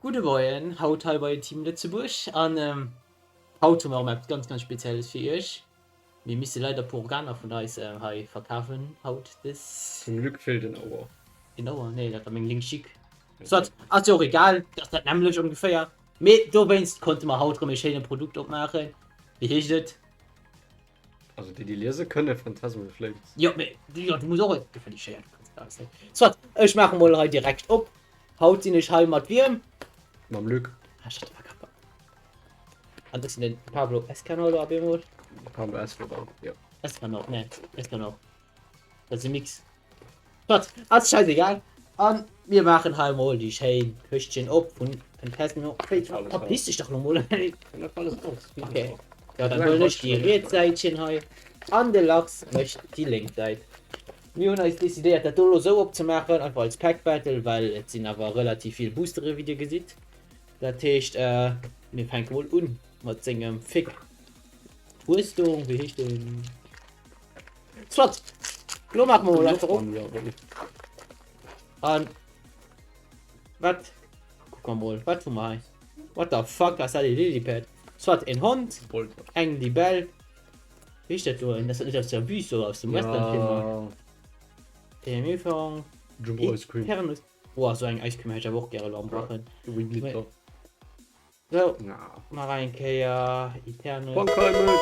Gudde Moien, haut hei bei Team Lëtzebuerg an haut hu mer erëm eppes ganz ganz Spezielles fir iech. Mir misse leider e puer Organer vun eis hei verkafen haut des. Zum Glück feelt en Ouer. En Ouer? Nee, dat war meng lénk Schick. Soit, ass jo och egal, dat ass dat nämmlecht ongeféier. Mee dowéinst konnte mer haut erëm e schéine Produkt opmaachen. Wéi heescht et? Also déi déi liese kënne Phantasmal Flames. Jo, mee jo, du muss och et gefällt schéier, du kanns alles net. Soit, ech maache mol hei direkt op. Haut sinn ech hei mat wiem? Mam Luc. Ah, shut the fuck up. An dat sinn den Pablo Escanor op eemol. Pablo Escobar, jo. Escanor, nee, Escanor. Dat ass e Mix. Soit, ass scheißegal. An mir maachen hei mol déi schéin Këschtchen op vun Phantasmal. Verpiss dech dach lo mol. Okay. Ja, dann huelen ech déi riets Säitchen hei an de Lachs mécht déi lénk Säit. Mir hunn eis decidéiert dat do lo sou opzemaachen, einfach als Pack Battle, well et sinn awer relativ vill Boostere wéi dir gesitt. Dat heescht mir fänke mol un mat sengem Fick. Hues du, wéi heescht den? Soit, lo maache mer mol einfach op. An wat? Kucke mer mol, wat hu mer hei? What the fuck, ass dat e Lilypad? Soit, en Hond, eng Libell. Wéi heescht dat do? Ass dat net aus der Wüst oder aus dem Westernfilm? Den Ufang. Jumbo Ice Cream. Eternus. Boah, sou eng Ice Cream hätt ech awer och gäre lo am Brachen. So, nach eng Kéier Eternus. Pankeimel!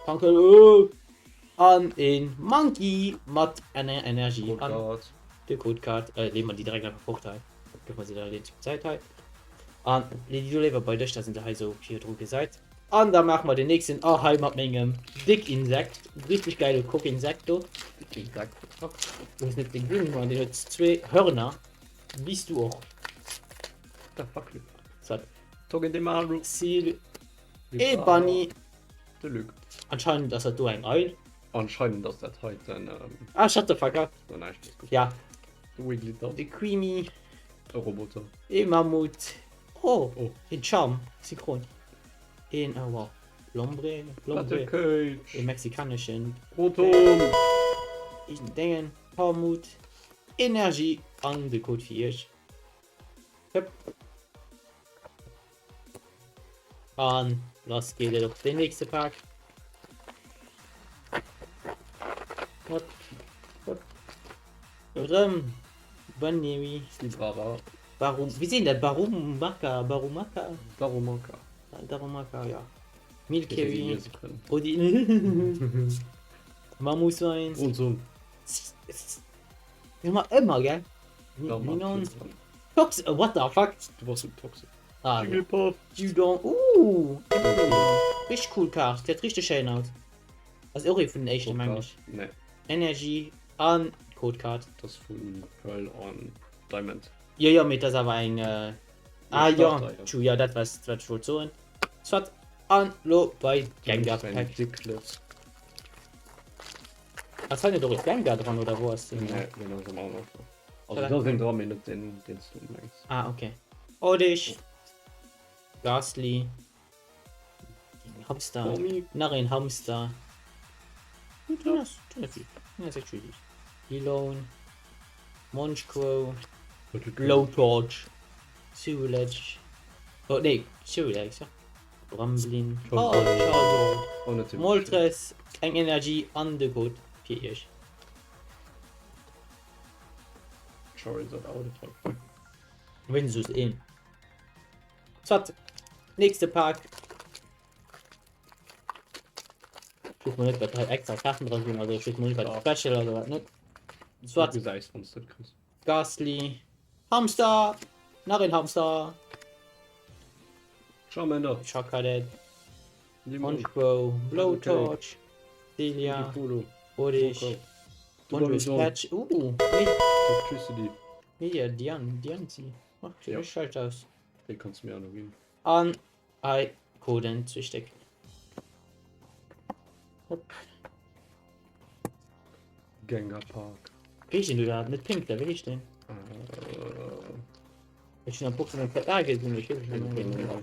Pankeimel, oh! An een Monkey mat enger Energie. Code Card. De Code Card. Äh, leeë mer déi direkt einfach fort hei. Gëff mer se da léif zur Zäit hei. An lee déi do léiwer bei dech, da sinn se hei sou virdru gesait. An da maache mer den nächsten. Oh, hei mat mengem Dick Insekt. Richtig geile Kock-Insekt do. Dick Insekt, what the fuck? Du hues net gesinn, ma deen huet zwee Hörner. Wéi s du och. What the fuck, Luc? Soit. Togedemaru. Seal. E Bunny. De Luc. Anscheinend ass dat do eng Eil. Anscheinend ass dat hei den. Ähm, ah, shut the fuck up. Oh, nein, ich gut. Ja. De Wigglytuff. De Creamy. E Roboter. E Mammut. Oh, oh. En Charm. Synchron. En, oh wow. Lombre. Lombre. Cage. E mexikaneschen. Rotom. En Dingen. Pamut. Energie an de Code fir iech. Hëpp. An lass geet et op den nächste Pak. Hopp, hopp. Rëm Baneri. Brava. Barum, wie sinn dat? Barumaka, Barumaka? Darumaka. Darumaka, ja. Milkewi. Odi. Mammusein. Und so. Ëmmer, ëmmer, gell? Minon. Tox what the fuck? Du warst so toxic. Ah, Jigglypuff. Judon. Uh, richtig cool Kaart. Sieht richtig schön aus. Ass och ee vun den éischten, mengen ech. Nee. Energy an Code Card. Das ist vun Pearl an Diamond. Jo, jo, mee das awer eng. Äh... Ah, jo, true, ja, dat was, wat ech wollt soen. Soit, an lo bei Gengar Pack. Dicklips. Ass hei net och e Gengar dran, oder wou ass den? Nee, den ass am aneren. Also da sinn dran, mee net deen, deen s du mengs. Ah, okay. Oddish. Gastly. Hamster. Romy. Nach een Hamster. Den ass, den ass süß. Den ass echt süß. Elone. Monchcrow. Blowtorch. Surulege. Oh, nee, Surulege, ja. Bramblin. Oh, Charizard. Oh, net Moltres, eng Energie an de Code fir iech. Charizard Auto. Wéinstens just een. Soit, nächste Pak. Ich weess mol net, wat hei extra Kaarten dran sinn, also ich weess mol net, wat Special ass oder wat net. Soit. Du gesäis, wann s du et kriss. Gastly. Hamster! Nach een Hamster! Charmander. Charcadet. Honchkrow, Blowtorch, Celia, Oddish, Wondrous Patch, uh, Toxtricity. Media Dian, Diancie, oh, sieht nicht schlecht aus. Déi kannst du mir auch noch ginn. An hei Coden, zwei Stück. Hopp. Gengar Park. Wéi heescht den do da? Net Pink da, wéi heescht den? Äh, Ech hunn am Pokémon ZA gesinn, ech weess net méi wéi.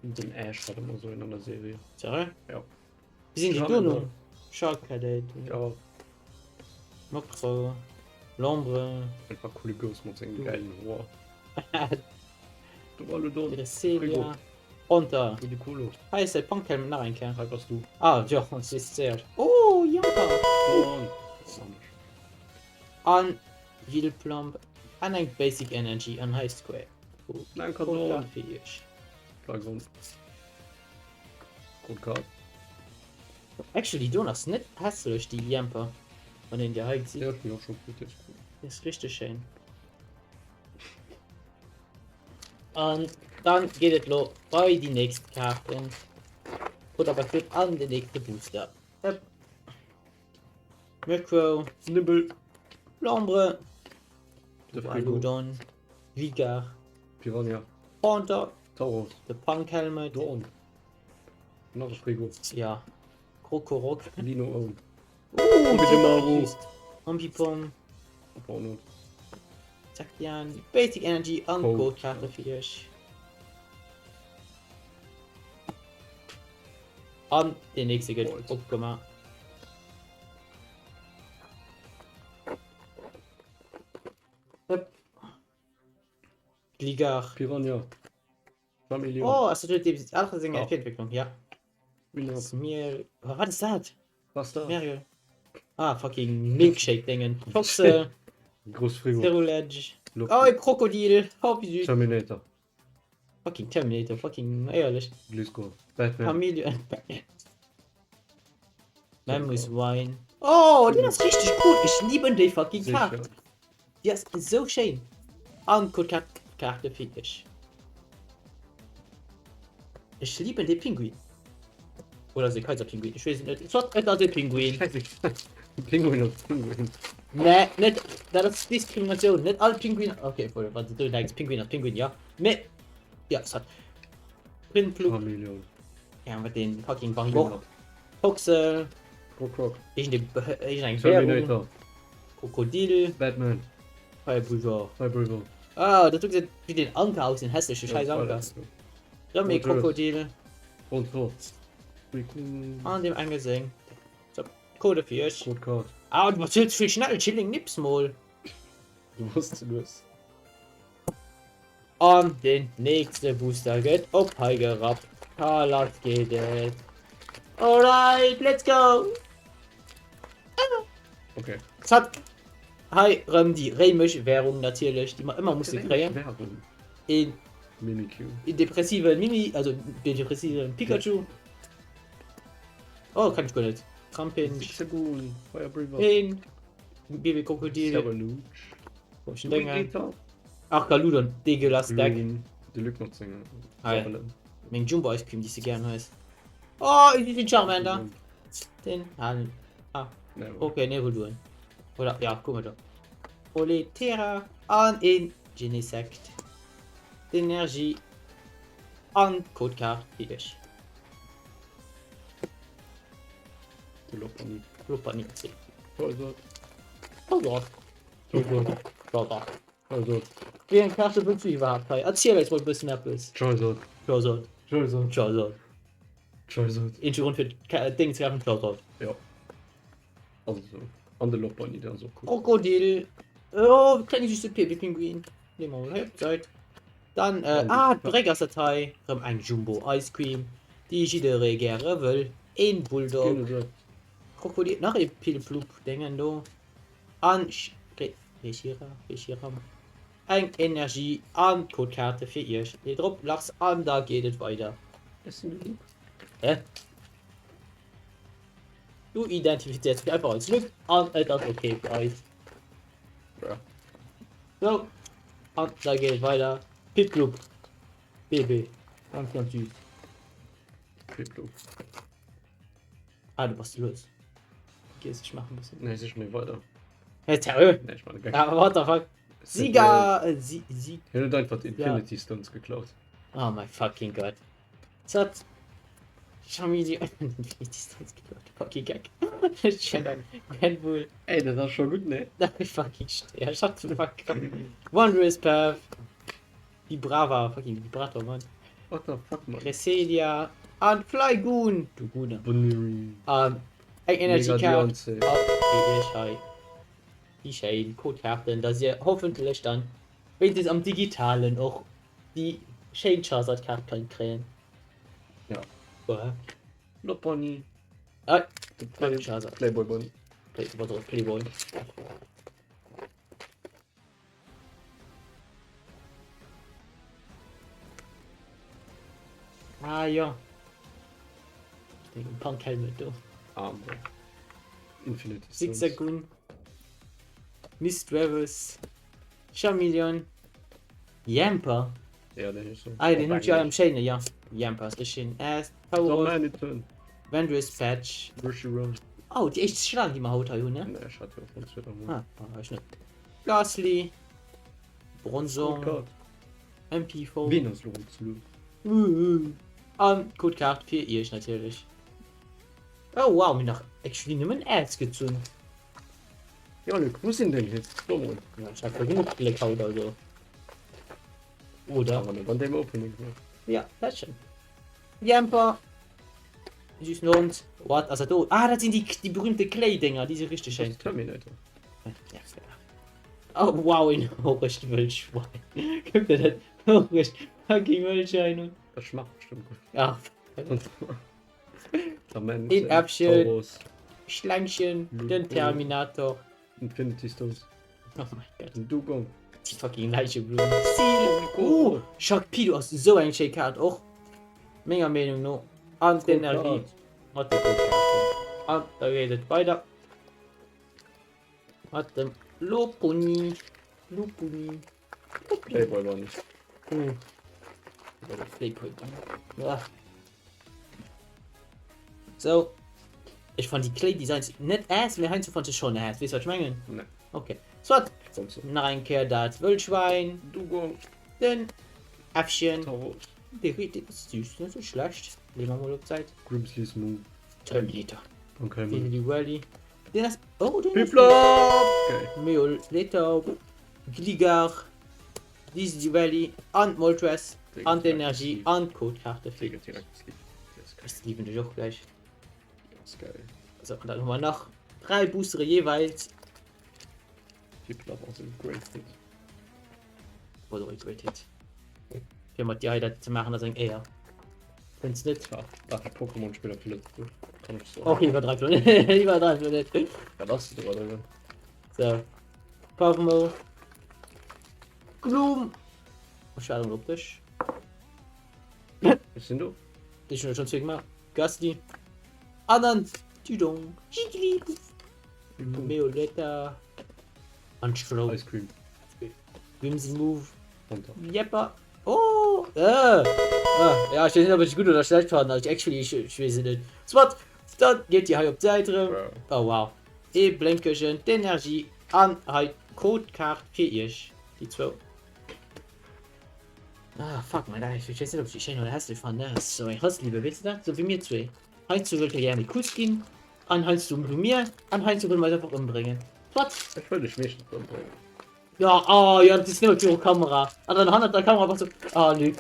Den Ash hat ëmmer sou een an der Serie. Seriö? Ja. Wéi sinn déi do no? Shark Cadet. Ja. Mokro. Lombre. Einfach coole Ghost mat sengem geilen Hoer. Duraludon. Cresselia. Haunter. Ludicolo. Hei ass säi Punkhelm nach eng Kéier. Hei bass du. Ah, jo, ons ist sehr. Oh, Jumper. Dorn. An Vileplume. An eng Basic Energy an hei Square. Nein, Karton. Fir iech. Flagon. Code Card. Actually, do ass net hässlech déi Jumper. Wann een déi hei gesit. Ja, ich bin auch schon gut, ist cool. Ist richtig schéin. An dann geet et lo bei déi nächst Kaarten. Oder bei Flip an den nächste Booster. Yep. Murkrow. Nibbel. Lombre. Aludon. Vigar. Piranha. Haunter. Tauros. De Punk Helmet. Dorn. Nach e Frigo. Ja. Krokorok. Lino Own. Uh, Ambipom. Porno. Zacian. Basic Energy an Cold. Goldkarte fir iech. An den nächste gëtt Gold. opgemaach. Yep. Gligar. Piranha. Chameleon. Oh, ass dat huet deem anere seng Ja. Entwécklung, ja. Winner. Mir, wat ass dat? Was da? Mario. Ah, fucking Milkshake-Dingen. Foxe, Groß Frigo. Ceruledge. Look. Oh, e Krokodil. Oh, wie süß. Terminator. Fucking Terminator, fucking éierlech. Gliscor. Batman. Chameleon. Batman. Memories Wine. Oh, den ass richtig cool. Ich liebe déi fucking Sicher. Kaart. Déi ass esou schéin. An Code-Kaarte fir iech. Ech lieben de Pinguin. Oder ass e Kaiserpinguin? Ech weess et net. Soit et ass e Pinguin. Pinguin ass Pinguin. Nee, net, dat ass Diskriminatioun. Net all Pinguin. Okay, obwohl, wann du denks, Pinguin ass Pinguin, ja. Mee, ja, soit. Prinpluk. Chameleon. Ja, wat den fucking Van Gogh. Foxel. Croc Croc. Iergend eng Währung. Terminator. Krokodil. Batman. Firebrüder. Firebrüder. Ah, dat huet wéi den Anker aus den hässleche scheiß Anker. Rëm ee Krokodil. An dem enge seng. So, Code fir iech. Code Card. Ah, du bass vill ze vill schnell, chilling nips mol. Du bass ze lues. An den nächste Booster gëtt op hei gerappt. A lass geet et. Alright, let's go! Okay. Zack. Hei rëm déi réimesch Währung natierlech, déi mer ëmmer musse kréien. Währung. Een Mimikyu. een depressive Mimi, also den depressive Pikachu. Oh, kann ich guer net. Trampinch. Zigzagoon. Firebreather. Een Babykrokodil. Scaranouche. Komischen Dinger. Ach, Galudon, degueulasse Deck. Loon. De Luc mat senger Ah, ja. Sabbelen. Meng Jumbo Ice Cream, déi s de gären hues. Oh, den Charmander. Den halen. Ah, Nee, okay, nee, hol du en. Oder, ja, guck mal do. Oletera an een Genesect. D'Energie an d'Codekaart fir iech. De Lopunny. Lopunny. Charizard. Charizard. Charizard. Charizard. Charizard. Wéi eng Kaarte wëlls du iwwerhaapt hei? Erziel eis mol e bëssen eppes. Charizard. Charizard. Charizard. Charizard. Charizard. Eenzege Grond fir d'Déng ze kafen, Charizard. Ja. Also so. An de Lopunny, deen ass och cool. Krokodil. Oh, klenge süsse Baby-Pinguin. Nehmen wir mal hei op d'Säit. Dann, äh, ah, d'Bréck ass dat hei. Rëm eng Jumbo Ice Cream, déi jidderee gäre wëll. Een Bulldog. Krokodil, nach ee Pilplup-Déngen do. An Rechira, Rechiram. Eng Energie an d'Codekaarte fir iech. Leet drop, lachs an da geet et weider. Ech sinn de Luc. Hä? Du identifizéiers dech einfach als Luc an et ass ok fir eis. Ja. So, an da geet et weider. Piplup. BB. Ganz, ganz süß. Piplup. Ah, du bass ze lues. Vergiess, ech maachen e bëssen. Nee, sich méi weider. Hey, sérieux? Nee, ich meine, Ah, what the fuck? Siga! Äh, si, si. Hien huet einfach d'Infinity Stones geklaut. Oh my fucking god. Zat. Chameleon. Infinity Stones geklaut. Fucking Gag. Red Bull. Ey, dat ass scho gutt, ne? Fucking Steer. Shut the fuck up. Wondrous Path. Vibrava, fucking Vibrator, Mann. What the fuck, man? Cresselia an Flygoon. Du Gune. Bonuri. An eng Energy Card. Mega Fir iech hei déi schéin Codekaarten, dass dir hoffentlech dann wéinstens am Digitalen och déi. schéin Charizard-Kaart kënnt kréien. Ja. Boah. Lopunny. Ah, De Play Charizard. Playboy Bunny. Play, wat Playboy. Ah jo. Dengem Punk Helmet do. Ah, boah. Infinity Stones. Zigzagoon. Misdreavus. Charmeleon. Yamper. Ja, den ist so. Ah, den hunn ech jo am schéine, ja. Yamper ass richtig schéin. Äh, So, man, turn. Vendris Patch. Reshiram. Oh, déi éischt Schlang, déi mer haut hei hunn, ne? Nee, ech hat jo vun zweeter Mol. Ah, ah, ech net. Gastly. Bronzong. Code MP4. Wien ass lo zu lues? An Codekaart fir iech natierlech. Oh wow, mir nach actually nëmmen Ads gezunn. Ja, Luc, wo sinn deng Hits? So mol. Ja, ich hab genuch Gléck haut also. Oder? Awer net an deem Opening hier. Ja, dat stimmt. Jemper. Süßen Hond. What? Ass dat do? Ah, dat sinn déi, déi berühmte Kléidinger, déi si richtig Das schéin. ist Terminator. Ja, Oh wow, een horecht Wëllschwein. Kuck dir dat horecht fucking Wëllschwein un. Das schmeckt bestimmt gut. Ach, Lament, Een Äppchen. Taurus, Schlängchen, den Lupo. Terminator. Infinity Stones, Oh mein Gott. den Dugong. Die fucking Leicheblum. Ziel. Oh, Sharkpedo ass esou eng schéi Kaart och. Menger Meenung no. An d'Energie mat de Codekaarten. An da geet et weider. Mat dem Lopunny. Lopunny. Playboy Bunny. Uh. Playboy Bunny. Ja. So. Ech fand die Clay Designs net ass, mir heiansdo fand se schon ass. Wees wat ich mengen? Nee. Okay. So, Sonst so. nach eng Kéier dat Wëllschwein, Dugong. den Äffchen. Taurus. De Riet ass süß, net so schlecht. Lee mer mol op d'Säit. Grimsley's Move. Terminator. Okay. Dilly Welly. Den ass. Oh, den ass. Piplup! Okay. Meoleta, Gligar, Dizzy Valley an Moltres an d'Energie an d'Codekarte fir. Ech sleeven dech och gläich. Ass geil. So, an dann hu mer nach 3 Boostere jeeweils. Piplup ass e great hit. Oder e great hit. Fir mat dir hei dat ze maachen ass eng Éier. Fënns net? Ja, dat hat Pokémon Spiller fir Lëtzebuerg. Kann ech soen. Och iwwerdreif lo net. Iwwerdreif lo net. Dat ass et iwwerdriwwen. So. Pavmo. Gloom. Ech waarden op dech. Ech sinn do. Dech hunn ech schon zwee gemaach. Gastly. An dann Dudong. Jigglypuff. Meoletta. An Stroh. Ice Cream. Whimsy Move. Hunter. Jepper. Oh! Äh. Ah, ja, ich weiß nicht, ob ich gut oder schlecht fand. Also, actually, ich, ich weiß es nicht. Swat! Dann geht die hei op d'Säit erëm. Oh, wow. Ee Blénkegen, d'Energie an hei d'Codekaart fir iech, déi zwou. Ah, fuck my life. Ich weiß nicht, ob ich die schéin oder hässlech fand. Das ist so eng Hassliebe, weess du dat? So wéi mir zwee. Heiansdo wëllt der gär e Kuss ginn, an heiansdo du mir, an heiansdo wëlle mer eis einfach ëmbréngen. Swat! Ech wëll dech meeschtens ëmbréngen. Ja, oh, ja, dat is nëmme viru Kamera. An dann hannert der Kamera bass du, ah, Luc,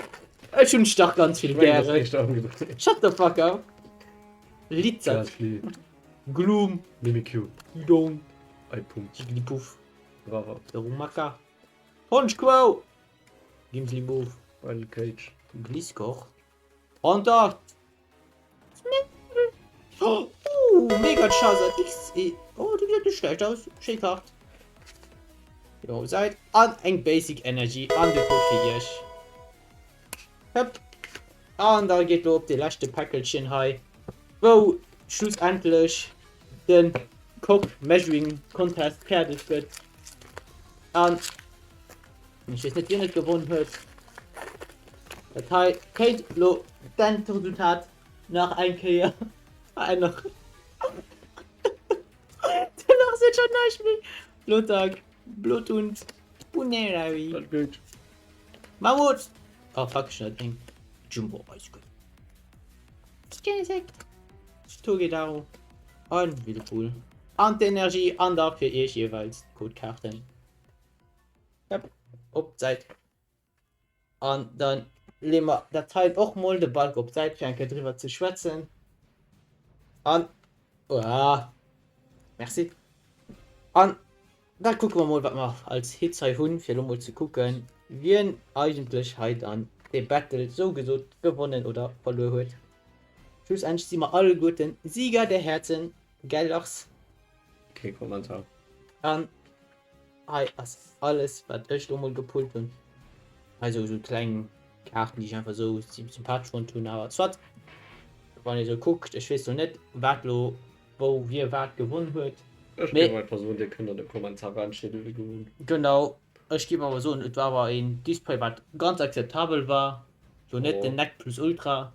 ech hunn dech dach ganz vill gären. Shut the fuck up. Lizard. Gloom. Mimikyu. Dudong. Aipum. Jigglypuff. Brava. Darumaka. Honchkrow. Gimsly Move. Cage. Gliscor. Haunter. Oh, mega Charizard X. E. Oh, du gesäit net schlecht aus. Schéi Kaart. Jo, Säit an eng Basic Energy an de Code fir iech. Hëpp. An da geet lo op de leschte Päckelchen hei, wou schlussendlech den Cock Measuring Contest fäerdeg gëtt. An ech weess net wien et gewonnen huet. Dat hei kéint lo d'Endresultat nach eng Kéier veränneren. Danach seet schon näischt méi. Blotag, Blotund, Bunerary. Dat gëtt. Mammut! Oh fuck, ech hunn dat eng Jumbo Ice Cream. Genesect. Togedaro. An Wilpool. An d'Energie an da fir iech jeeweils d'Codekaarten. Hëpp, op d'Säit. An dann leeë mer dat hei och mol de Balk op d'Säit fir eng Kéier driwwer ze schwätzen. An, ah, merci. An da kucke mer mol wat mer als Hits hei hunn, fir elo mol ze kucken, wien eigentlech hei dann. dee Battle sougesot gewonnen oder verluer huet. Schlussendlech si mer alleguerten Sieger der Herzen, gell Lars? Kee Kommentar. An hei ass alles wat ech lo mol gepullt hunn. Hei sou sou kleng Kaarten déi ech einfach sou sympathesch fonnt hunn, awer soit. Wann ee sou kuckt, ech weess lo net wat lo wou wie wat gewonn huet. Ech géif einfach soen dir kënnt an de Kommentarer entscheeden wie gewonn. Genau, ech géif awer soen et war awer een Display wat ganz akzeptabel war, lo net den Nec plus ultra,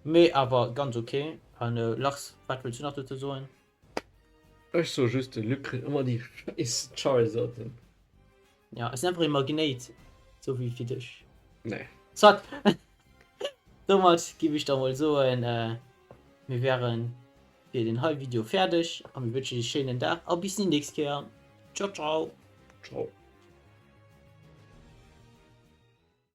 mee awer ganz ok. An Lars wat wëlls du nach dozou soen? Ech soe just de Luc kritt ëmmer déi schéiss Charizarden. Ja, ech sinn einfach ee Magnéit, sou wéi fir dech. Nee. Soit. Domat giff ech da mol soen, mir wären fir den hei Video fäerdeg a mir wënschen iech e schéinen Dag a bis déi nächst Kéier. Ciao ciao. Ciao.